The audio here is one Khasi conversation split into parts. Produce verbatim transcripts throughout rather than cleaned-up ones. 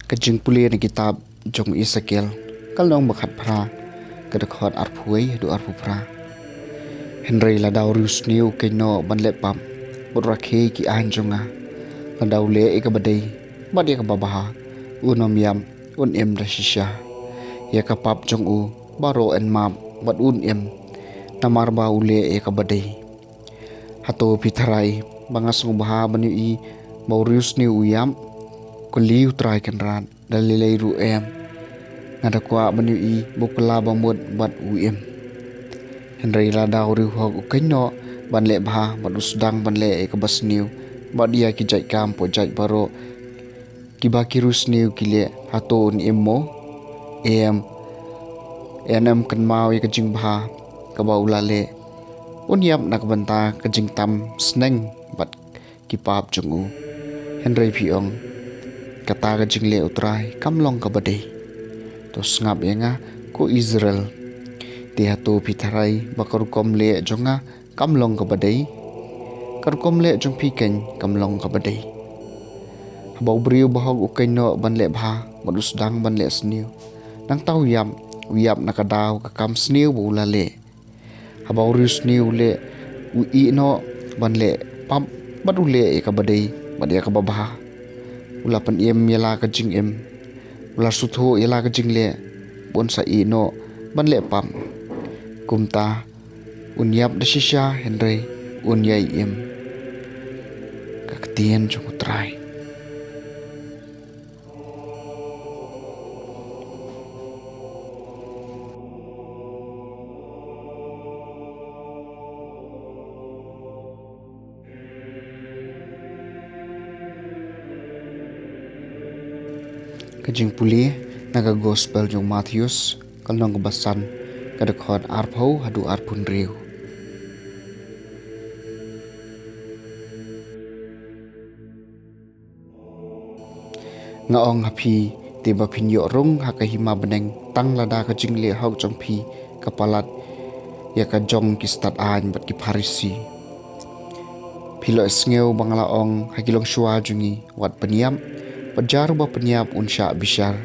Ka jingpule na kitab jong Esekiel, ka lynnong ba khatphra, ka dkhot arphew haduh arphew phra. Hynrei lada u riewsniew u kynnoh ban leh pap, bad rakhe ki aiñ jong nga, lada u leh ïa kaba dei bad ïa kaba bha, un ym ïap, un im da shisha. Ïa ka pap jong u baroh yn map bad un im, namar ba u leh ïa kaba dei. Hato phi tharai ba nga sngewbha ban ïohi ba u riewsniew u ïap? Kylli U Trai Kynrad, da lei lei ruh em. Nga da kwah ban ïohi ba u kylla ba mut bad u im. Hynrei lada u riewhok u kynnoh ban leh bha bad u sdang ban leh ïa kaba sniew bad ïa ki jait kam pop jait baroh kiba ki riewsniew ki leh, hato un im mo? Em, yn ym kynmaw ïa ka jingbha kaba u la leh. Un ïap na ka bynta ka jingtam sneng bad ki pap jong u. Hynrei phi ong, kata ka jingleh U Trai kam long kaba dei. To sngap ïa nga, ko Israel. Te hato phi tharai ba ka rukom leh jong nga kam long kaba dei? Ka rukom leh jong phi keiñ kam long kaba dei. Haba u briew bahok u kynnoh ban leh bha bad u sdang ban leh sniew, nangta u ïap, u ïap na ka daw ka kam sniew ba u la leh. Haba u riewsniew u leh, u ïeh noh ban leh pap bad u leh ïa kaba dei bad ïa kaba bha. U la pynim ïa la ka jingim, u la sngewthuh ïa la ka jingleh, bad un sa ïeh noh ban leh pap. Kumta un ïap da shisha hynrei un ïai im. Ka ktien jong U Trai. Ka jingpule na ka Gospel jong u Mathaios, ka lynnong kaba san, ka dkhot arphew haduh arphew hynriew. Nga ong ha phi, te ba phin ïoh rung ha ka hima bneng tang lada ka jingleh hok jong phi ka palat ïa ka jong ki stad aiñ bad ki Pharisi. Phi la ïohsngew ba nga la ong ha ki longshuwa jong ngi, wat pynïap, bad jar uba pynïap un shah bishar.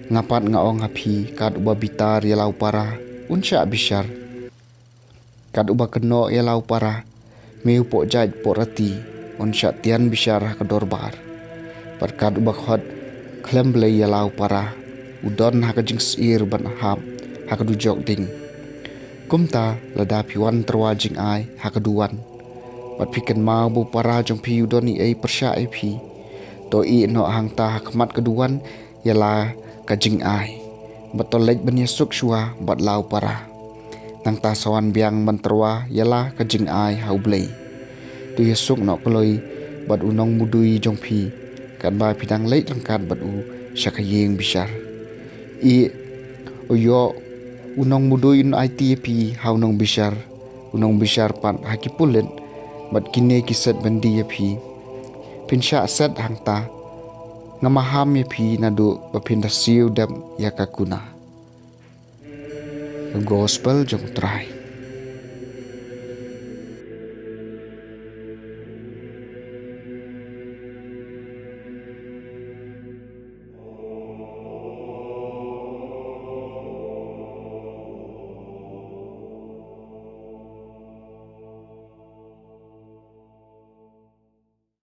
Nga pat nga ong ha phi, kat uba bitar ïa la u para un shah bishar. Kat uba kynnoh ïa la u para, mei u pop jait pop rati, un shah tian bishar ha ka dorbar. Bad kat uba khot khlem blei ïa la u para, u don ha ka jingsyier ban hap ha ka dujok ding. Kumta lada phi wan tyrwa jingai ha ka duwan, bad phi kynmaw ba u para jong phi u don ei ei pyrshah ïa phi, to ïeh noh hangta ha khmat ka duwan ïa la ka jingai, bad to leit ban ïasuk shuwa bad la u para. Nangta sa wan biang ban tyrwa ïa la ka jingai ha U Blei. To ïasuk noh kloi bad u nongmudui jong phi, katba phi dang leit ryngkat bad u sha ka ïing bishar. Ïeh, u ïoh u nongmudui un aiti ïa phi ha u nongbishar, u nongbishar pat ha ki pulit, bad kine ki set byndi ïa phi. Phin shah set hangta. Nga maham ïa phi naduh ba phin da siew dep ïa ka kuna. Ka Gospel jong U Trai.